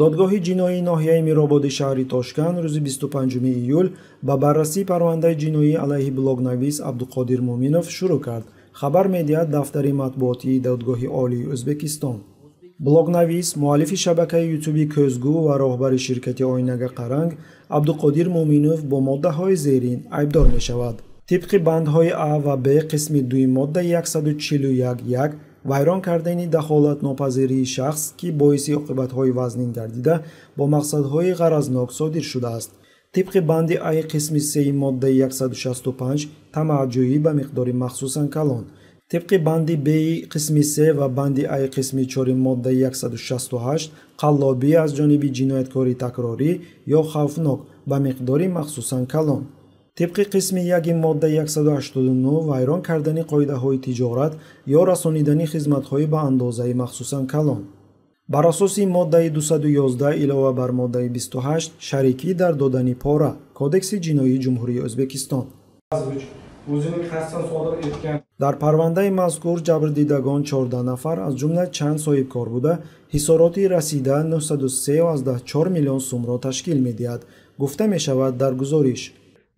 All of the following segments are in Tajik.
Додгоҳи ҷиноии ноҳияи Мирободи шаҳри Тошканд рӯзи 25 июл ба баррасии парвандаи ҷиноӣ алайҳи блогнавис Абдуқодир Муъминов шурӯъ кард. Хабар медиҳад дафтари матбуотии Додгоҳи Олии Ӯзбекистон. Блогнавис, муаллифи шабакаи ютуби Кӯзгу ва роҳбари ширкати Оинага Қаранг Абдуқодир Муъминов бо моддаҳои зерин айбдор мешавад. Тибқи бандҳои А ва Б қисми 2 моддаи 141.1 вайрон кардани дахолатнопазирии шахс, ки боиси оқибатҳои вазнин гардида бо мақсадҳои ғаразнок содир шудааст. Тибқи банди А қисми 3 моддаи 165 тамаъҷӯӣ ба миқдори махсусан калон. Тибқи банди Б қисми 3 ва банди А қисми 4 моддаи 168 қаллобӣ аз ҷониби ҷинояткори такрорӣ ё хавфнок ба миқдори махсусан калон. Тибқи қисми 1 моддаи 189 вайрон кардани қоидаҳои тиҷорат ё расонидани хизматҳои ба андозаи махсусан калон. Бар асоси моддаи 211 илова бар моддаи 28 шарикӣ дар додани пора Кодекси ҷиноии Ҷумҳурии Ӯзбекистон. Дар парвандаи мазкур ҷабрдидагон 14 нафар аз ҷумла чанд соҳибкор буда, ҳисороти расида 903,4 миллион сумро ташкил медиҳад, гуфта мешавад дар гузориш.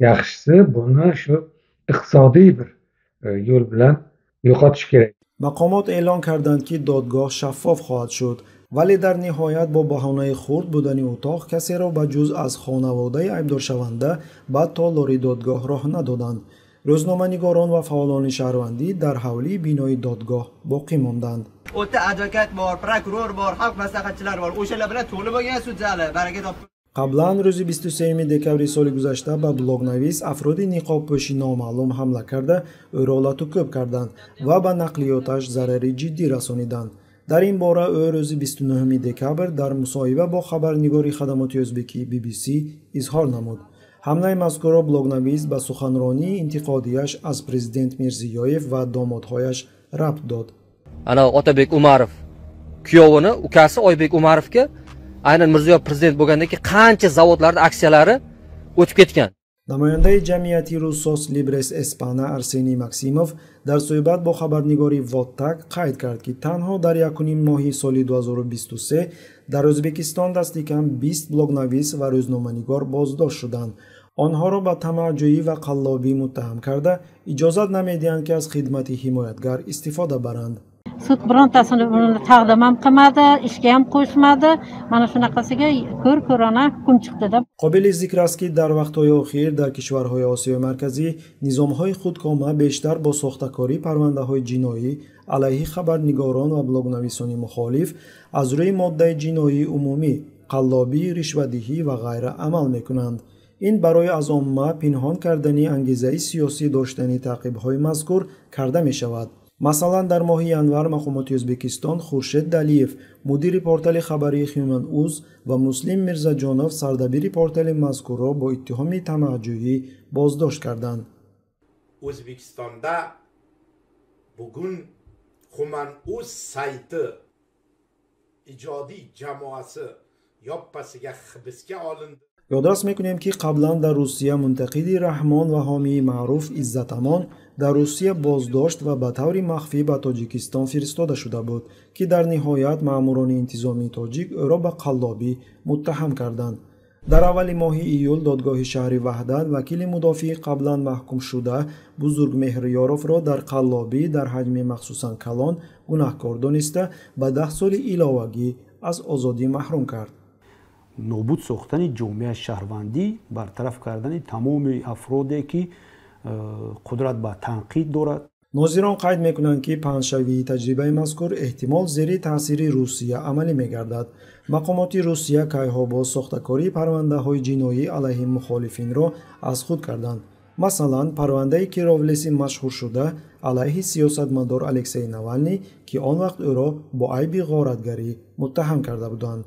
Yaxshisi buni shu iqtisodiy bir yo'l bilan yo'qotish kerak. Мақомот эълон карданд, ки додгоҳ шаффоф хоҳад шуд, вале дар ниҳоят бо баҳонаи хурд будани утоқ касеро ба ҷуз аз хонаводаи айбдоршаванда ба толори додгоҳ роҳ надоданд. Рӯзноманигорон ва фаъолони шаҳрвандӣ дар ҳавлии бинои додгоҳ боқӣ монданд. O'ta advokat bor, prokuror bor, xalq maslahatchilari bor. O'shalar bilan to'lib bo'lgan sud zali. Baraka top. Қаблан рӯзи 23 декабри соли гузашта ба блогнавис афроди ниқобпӯши номаълум ҳамла карда, ӯро латукӯб карданд ва ба нақлиёташ зарари ҷиддӣ расониданд. Дар ин бора ӯ рӯзи 29 декабр дар мусоҳиба бо хабарнигори хадамоти ӯзбекии BBC изҳор намуд. Ҳамлаи мазкурро блогнавис ба суханронии интиқодияш аз президент Мирзиёев ва домодҳояш рабт дод. Ана Otabek Umarov kuyovini ukasi Oybek Umarovga aynan Mirziyoyev prezident bo'lgandan keyin qancha zavodlarda aksiyalari o'tib ketgan. Намояндаи ҷамъияти Русос Либрес Эспана Арсений Максимов дар суҳбат бо хабарнигори Воттак қайд кард, ки танҳо дар якуним моҳи соли 2023 дар Ӯзбекистон дасти кам 20 блогнавис ва рӯзноманигор боздошт шуданд. Онҳоро ба тамаъҷӯӣ ва қаллобӣ муттаҳам карда, иҷозат намедиҳанд, ки аз хидмати ҳимоятгар истифода баранд. Sud birontasini buni taqdim ham qilmadi, ishga ham qo'shmadi. Mana shunaqasiga ko'r-ko'rona hukm chiqdi-da. Қобили зикр аст, ки дар вақтҳои охир дар кишварҳои Осиёи Марказӣ низомҳои худкома бештар бо сохтакории парвандаҳои ҷиноӣ алайҳи хабарнигорон ва блогнависони мухолиф аз рӯи моддаи ҷиноии умумӣ, қаллобӣ, ришвадиҳӣ ва ғайра амал мекунанд. Ин барои аз омма пинҳон кардани ангезаи сиёсӣ доштани таъқибҳои мазкур карда мешавад. Масалан, дар моҳи январ мақомоти Ӯзбекистон Хуршед Далиев, мудири портали хабарии Human Uz ва Муслим Мирзаҷонов, сардабири портали мазкурро бо иттиҳоми тамаъҷӯӣ боздошт карданд. O'zbekistonda bugun Human Uz sayti ijodiy jamoasi yoppasiga hibsga olindi. Ёдрас мекунем, ки қаблан дар Русия мунтақиди Раҳмон ва ҳомии маъруф Иззат Амон дар Русия боздошт ва ба таври махфӣ ба Тоҷикистон фиристода шуда буд, ки дар ниҳоят маъмурони интизомии тоҷик ӯро ба қаллобӣ муттаҳам карданд. Дар аввали моҳи июл додгоҳи шаҳри Ваҳдат вакили мудофии қаблан маҳкумшуда Бузургмеҳрёровро дар қаллобӣ дар ҳаҷми махсусан калон гунаҳкор дониста, ба 10 соли иловагӣ аз озодӣ маҳрум кард. Нобуд сохтани ҷомеаи шаҳрвандӣ, бартараф кардани тамоми афроде, ки қудрат ба танқид дорад. Нозирон қайд мекунанд, ки паҳншавии таҷрибаи мазкур эҳтимол зери таъсири Русия амалӣ мегардад. Мақомоти Русия кайҳо боз сохтакории парвандаҳои ҷиноӣ алайҳи мухолифинро аз худ карданд. Масалан, парвандаи Кировлеси машҳуршуда алайҳи сиёсатмадор Алексей Навалний, ки он вақт ӯро бо айби ғоратгарӣ муттаҳам карда буданд.